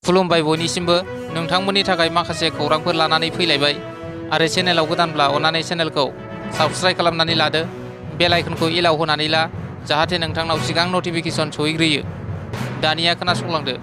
खुलुमबाय बयनिसिमबो नोंथांमोननि थाखाय माखासे खौरांफोर लानानै फैलायबाय आरो चेनेलाव गोदानब्ला अन्नानै चेनेलखौ साबस्क्राइब खालामनानै लादो बेल आइकनखौ इलाव होनानै ला जाहाथे नोंथांनाव सिगां नटिफिकेसन सहैग्रोयो। दानिया खोनासंलांदो।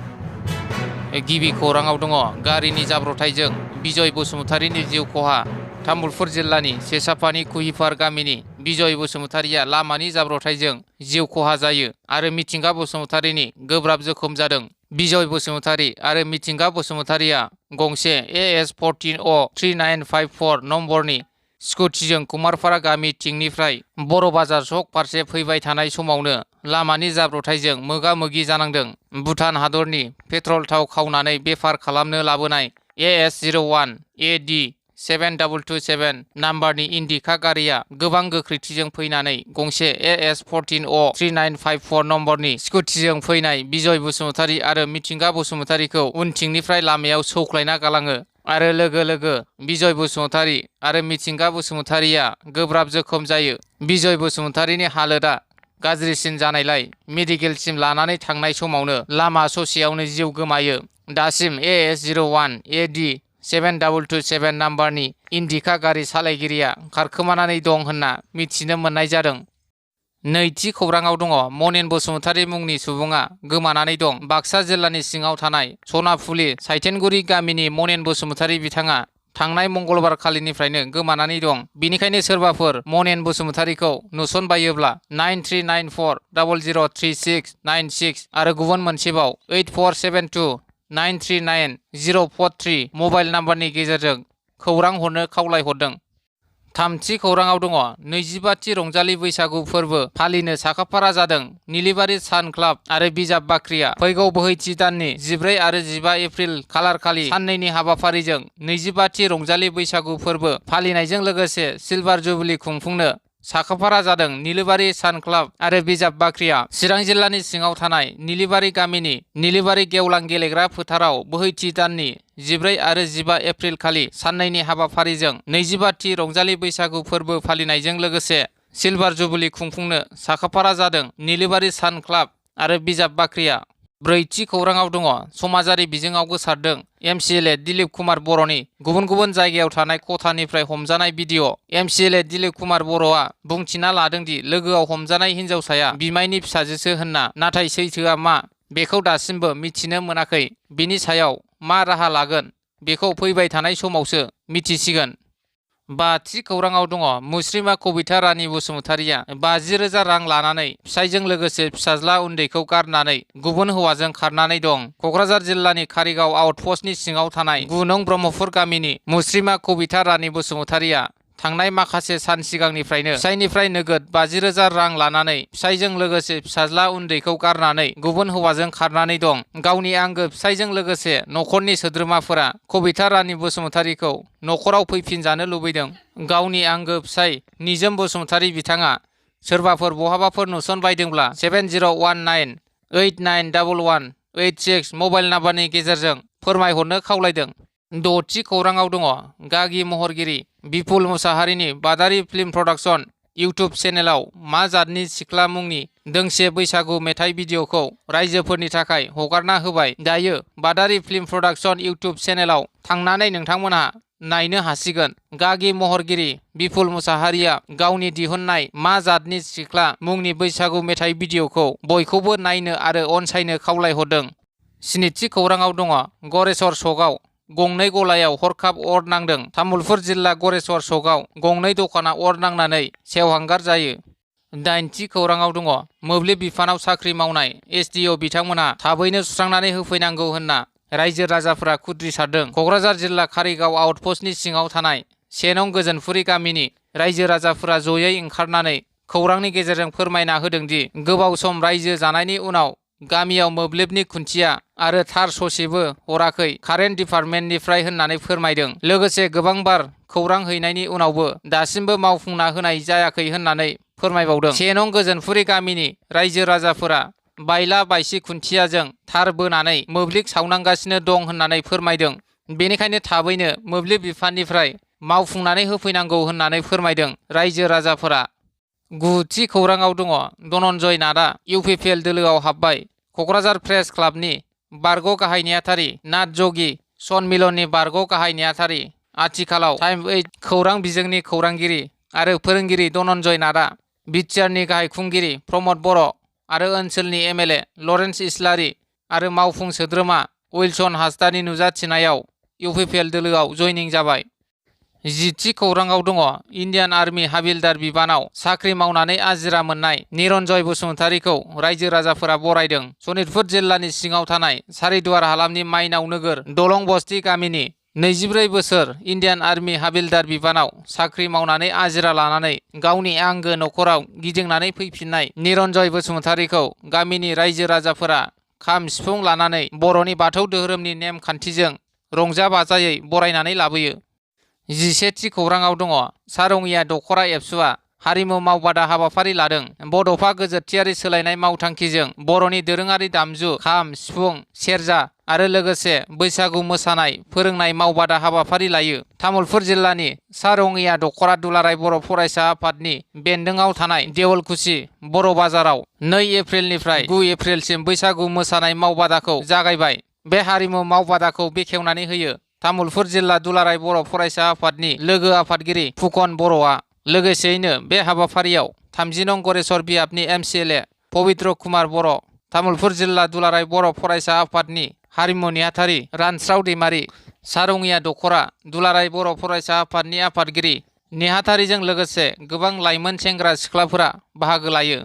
गिबि खौराङाव दङ गारिनि जाब्रबथायजों बिजय बसुमतारीनि जिउ खहा। तामुलपुर जिल्लानि सेसाफानि कुहिपार गामिनि बिजय बसुमतारीया लामानि जाब्रबथायजों जिउ खहा जायो आरो मिथिंगा बसुमतारीनि गोब्राब जोखोम जादों। बिजय बसुमतारी आरो मिथिंगा बसुमतारीया गंसे AS14O3954 नम्बरनि स्कुटिजों कुमारपारा गामिथिंनिफ्राय बर' बाजार सक फारसे फैबाय थानाय समावनो लामानि जाब्रबथायजों मोगा मोगि जानांदों। भुटान हादरनि पेट्रल थाव खावनानै बेफार खालामनो लाबोनाय AS01AD7227 नाम्बारनि इन्डिका गारिया गोबां गोख्रैथिजों फैनानै गंसे AS14O3954 नम्बरनि स्कुटिजों फैनाय बिजय बसुमतारी आरो मिथिंगा बसुमतारीखौ उनथिंनिफ्राय लामायाव सौख्लायना गालाङो आरो लोगो लोगो बिजय बसुमतारी आरो मिथिंगा बसुमतारीया गोब्राब जोखोम जायो। बिजय बसुमतारीनि हालोदा गाज्रिसिन जानायलाय मेडिकेलसिम लानानै थांनाय समावनो लामा ससेयावनो जिउ गोमायो। दासिम AS01AD7227 नाम्बारनि इन्डिका गारि सालायगिरिया खारखोमानानै दं होनना मिथिनो मोननाय जादों। नैथि खौराङाव दङ मनेन बसुमतारी मुंनि सुबुङा गोमानानै दं। बाक्सा जिल्लानि सिङाव थानाय सनाफुलि साइथेनगुरि गामिनि मनेन बसुमतारी बिथाङा थांनाय मंगलबार खालिनिफ्रायनो गोमानानै दं। बिनिखायनो सोरबाफोर मनेन बसुमतारीखौ नुसनबायोब्ला 9394003696 आरो गुबुन मोनसेबाव 8472939043 मबाइल नाम्बारनि गेजेरजों खौरां हरनो खावलायहरदों। थामथि खौराङाव दङ 25थि रंजालि बैसागु फोरबो फालिनो साखाफारा जादों। निलिबारि सान क्लाब आरो बिजाब बाख्रिया फैगौ बोहैथि दाननि 14 आरो 15 एप्रिल खालारखालि साननैनि हाबाफारिजों 25थि रंजालि बैसागु फोरबो फालिनायजों लोगोसे सिलभार जुबिली खुंफुंनो साखाफारा जादों। निलिबारि सान क्लाब आरो बिजाब बाख्रिया चिरां जिल्लानि सिङाव थानाय निलिबारि गामिनि निलिबारि गेवलां गेलेग्रा फोथाराव बोहैथि दाननि 14 आरो 15 एप्रिल खालि साननैनि हाबाफारिजों 25थि रंजालि बैसागु फोरबो फालिनायजों लोगोसे सिलभार जुबिली खुंफुंनो साखाफारा जादों। निलिबारि सान क्लाब आरो बिजाब बाख्रिया ब्रैथि खौराङाव दङ समाजारि बिजोङाव गोसारदों MCLA दिलीप कुमार बर'नि गुबुन गुबुन जायगायाव थानाय खथानिफ्राय हमजानाय भिडिअ'। MCLA दिलीप कुमार बर'आ बुंथिना लादोंदि लोगोआव हमजानाय हिन्जावसाया बिमायनि फिसाजोसो होनना, नाथाय सैथोआ मा बेखौ दासिमबो मिथिनो मोनाखै। बिनि सायाव मा राहा लागोन बेखौ फैबाय थानाय समावसो मिथिसिगोन। बाथि खौराङाव दङ मुस्रिमा कबिता रानी बसुमतारीया 50,000 रां लानानै फिसायजों लोगोसे फिसाज्ला उन्दैखौ गारनानै गुबुन हौवाजों खारनानै दं। क'क्राझार जिल्लानि कारिगाव आउटपस्टनि सिङाव थानाय 9 नं ब्रह्मपुर गामिनि मुस्रिमा कबिता रानी बसुमतारीया थांनाय माखासे सान सिगांनिफ्रायनो फिसायनिफ्राय नोगोद 50,000 रां लानानै फिसायजों लोगोसे फिसाज्ला उन्दैखौ गारनानै गुबुन हौवाजों खारनानै दं। गावनि आंगो फिसायजों लोगोसे न'खरनि सोद्रोमाफोरा कबिता रानी बसुमतारीखौ न'खराव फैफिनजानो लुबैदों। गावनि आंगो फिसाय निजोम बसुमतारी बिथाङा सोरबाफोर बहाबाफोर नुसनबायदोंब्ला 7019891186 मबाइल नाम्बारनि गेजेरजों फोरमायहरनो खावलायदों। द'थि खौराङाव दङ गागि महरगिरि बिपुल मुसाहारिनि बादारि फिल्म प्रडाक्शन इउटुब चेनेलाव मा जादनि सिख्ला मुंनि दोंसे बैसागु मेथाइ भिडिअ'खौ रायजोफोरनि थाखाय हगारना होबाय। दायो बादारि फिल्म प्रडाक्शन इउटुब चेनेलाव थांनानै नोंथांमोनहा नायनो हासिगोन। गागि महरगिरि बिपुल मुसाहारिया गावनि दिहुननाय मा जादनि सिख्ला मुंनि बैसागु मेथाइ भिडिअ'खौ बयखौबो नायनो आरो अनसायनो खावलायहरदों। स्निथि खौराङाव दङ गरेस्वर सकआव गंनै गलायाव हरखाब अर नांदों। तामुलपुर जिल्ला गरेस्वर सकआव गंनै दखाना अर नांनानै सेवहांगार जायो। दाइनथि खौराङाव दङ मोब्लिब बिफानाव साख्रि मावनाय SDO बिथांमोनहा थाबैनो सुस्रांनानै होफैनांगौ होनना रायजो राजाफोरा खुद्रिसारदों। क'क्राझार जिल्ला कारिगाव आउटपस्टनि सिङाव थानाय 1 नं गोजोनफुरि गामिनि रायजो राजाफोरा जयै ओंखारनानै खौरांनि गेजेरजों फोरमायना होदोंदि गोबाव सम रायजो जानायनि उनाव गामियाव मोब्लिबनि खुन्थिया आरो थार ससेबो हराखै कारेन्ट डिपार्टमेन्टनिफ्राय होननानै फोरमायदों। लोगोसे गोबां बार खौरां हैनायनि उनावबो दासिमबो मावफुंना होनाय जायाखै होननानै फोरमायबावदों। 1 नं गोजोनफुरि गामिनि रायजो राजाफोरा बायला बायसि खुन्थियाजों थार बोनानै मोब्लिब सावनांगासिनो दं होननानै फोरमायदों। बेनिखायनो थाबैनो मोब्लिब बिफाननिफ्राय मावफुंनानै होफैनांगौ होननानै फोरमायदों रायजो राजाफोरा। 9थि खौराङाव दङ धनन्जय नाथआ UPPL दोलोआव हाबबाय। क'क्राझार प्रेस क्लाबनि बारग' गाहाय नेहाथारि नाथ जगि सनमिलननि बारग' गाहाय नेहाथारि आथिखालाव टाइम 8 खौरां बिजोंनि खौरांगिरि आरो फोरोंगिरि धनन्जय नाथआ बिटिआरनि गाहाय खुंगिरि प्रमद बर' आरो ओनसोलनि एमएलए लरेन्स इस्लारि आरो मावफुं सोद्रोमा उइलसन हासदानि नुजाथिनायाव इउपिपिएल दोलोआव जयनिं जाबाय। 10थि खौराङाव दङ इन्डियान आर्मि हाबिलदार बिबानाव साख्रि मावनानै आजिरा मोननाय निरन्जय बसुमतारीखौ रायजो राजाफोरा बरायदों। सनितपुर जिल्लानि सिङाव थानाय सारिदुवार हालामनि माइनाव नोगोर दलं बस्ति गामिनि 24 बोसोर इन्डियान आर्मि हाबिलदार बिबानाव साख्रि मावनानै आजिरा लानानै गावनि आंगो नखराव गिदिंनानै फैफिननाय निरन्जय बसुमतारीखौ गामिनि रायजो राजाफोरा खाम सिफुं लानानै बर'नि बाथौ धोरोमनि नेम खान्थिजों रंजा बाजायै बरायनानै लाबोयो। 11थि खौराङाव दङ सारङिया दख'रा एबसुआ हारिमु मावबादा हाबाफारि लादों। बड'फा गोजोरथियारि सोलायनाय मावथांखिजों बर'नि दोरोङारि दामजु खाम सिफुं सेरजा आरो लोगोसे बैसागु मोसानाय फोरोंनाय मावबादा हाबाफारि लायो। तामुलपुर जिल्लानि सारङिया दख'रा दुलाराय बर' फरायसा आफादनि बेन्दोंआव थानाय देवलकुसि बर' बाजाराव 2 एप्रिलनिफ्राय 9 एप्रिलसिम बैसागु मोसानाय मावबादाखौ जागायबाय। बे हारिमु मावबादाखौ बेखेवनानै होयो तामुलपुर जिल्ला दुलाराय बर' फरायसा आफादनि लोगो आफादगिरि फुकन बर'आ। लोगोसेयैनो बे हाबाफारियाव 30 नं गरेस्वर बियाबनि एमसिएलए पबित्र कुमार बर', तामुलपुर जिल्ला दुलाराय बर' फरायसा आफादनि हारिमु नेहाथारि रानस्राव दैमारि, सारङिया दख'रा दुलाराय बर' फरायसा आफादनि आफादगिरि नेहाथारिजों लोगोसे गोबां लाइमोन सेंग्रा सिख्लाफोरा बाहागो लायो।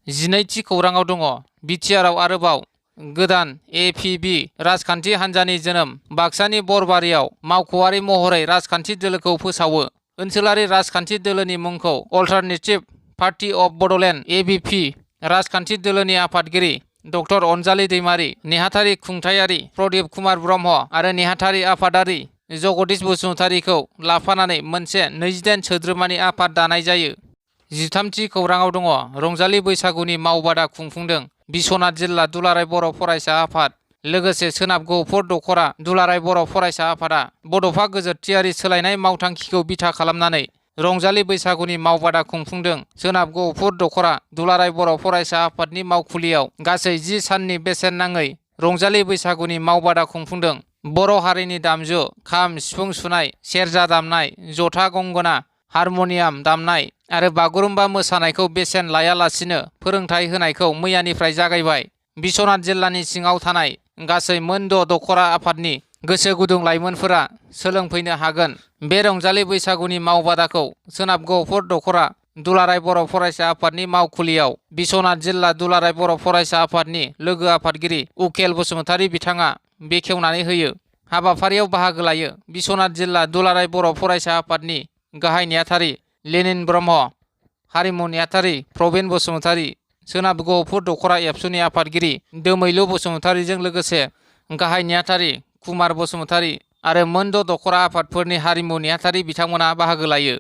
12थि खौराङाव दङ बिटिआरआव आरोबाव गोदान एपिबि राजखान्थि हान्जानि जोनोम। बाक्सानि बरबारियाव मावख'आरि महरै राजखान्थि दोलोखौ फोसावो। ओनसोलारि राजखान्थि दोलोनि मुंखौ अल्टारनेटिभ पार्टी अफ बड'लेण्ड एबिपि। राजखान्थि दोलोनि आफादगिरि डक्टर अनजालि दैमारि, नेहाथारि खुंथायारि प्रदीप कुमार ब्रह्म आरो नेहाथारि आफादारि जगदीश बसुमतारीखौ लाफानानै मोनसे 28 सोद्रोमानि आफाद दानाय जायो। 13थि खौराङाव दङ रंजालि बैसागुनि मावबादा खुंफुंदों बिस्वनाथ जिल्ला दुलाराय बर' फरायसा आफाद। लोगोसे सोनाब गहपुर दख'रा दुलाराय बर' फरायसा आफादा बड'फा गोजोरथियारि सोलायनाय मावथांखिखौ बिथा खालामनानै रंजालि बैसागुनि मावबादा खुंफुंदों। सोनाब गहपुर दख'रा दुलाराय बर' फरायसा आफादनि मावखुलियाव गासै 10 साननि बेसेन नाङै रंजालि बैसागुनि मावबादा खुंफुंदों। बर' हारिनि दामजु खाम सिफुं सुनाय, सेरजा दामनाय, जथा गंगोना, हारमनियाम दामनाय आरो बागुरुम्बा मोसानायखौ बेसेन लायालासिनो फोरोंथाय होनायखौ मैयानिफ्राय जागायबाय। बिस्वनाथ जिल्लानि सिङाव थानाय गासै मोन 6 दख'रा आफादनि गोसो गुदुं लाइमोनफोरा सोलोंफैनो हागोन। बे रंजालि बैसागुनि मावबादाखौ सोनाब गहपुर दख'रा दुलाराय बर' फरायसा आफादनि मावखुलियाव बिस्वनाथ जिल्ला दुलाराय बर' फरायसा आफादनि लोगो आफादगिरि उकेल बसुमतारी बिथाङा बेखेवनानै होयो। हाबाफारियाव बाहागो लायो बिस्वनाथ जिल्ला दुलाराय बर' फरायसा आफादनि गाहाय नेहाथारि लेनिन ब्रह्म, हारिमु नेहाथारि प्रबिन बसुमतारी, सोनाब गहपुर दख'रा एबसुनि आफादगिरि दोमैलु बसुमतारीजों लोगोसे गाहाय नेहाथारि कुमार बसुमतारी आरो मोन 6 दख'रा आफादफोरनि हारिमु नेहाथारि बिथांमोना बाहागो लायो।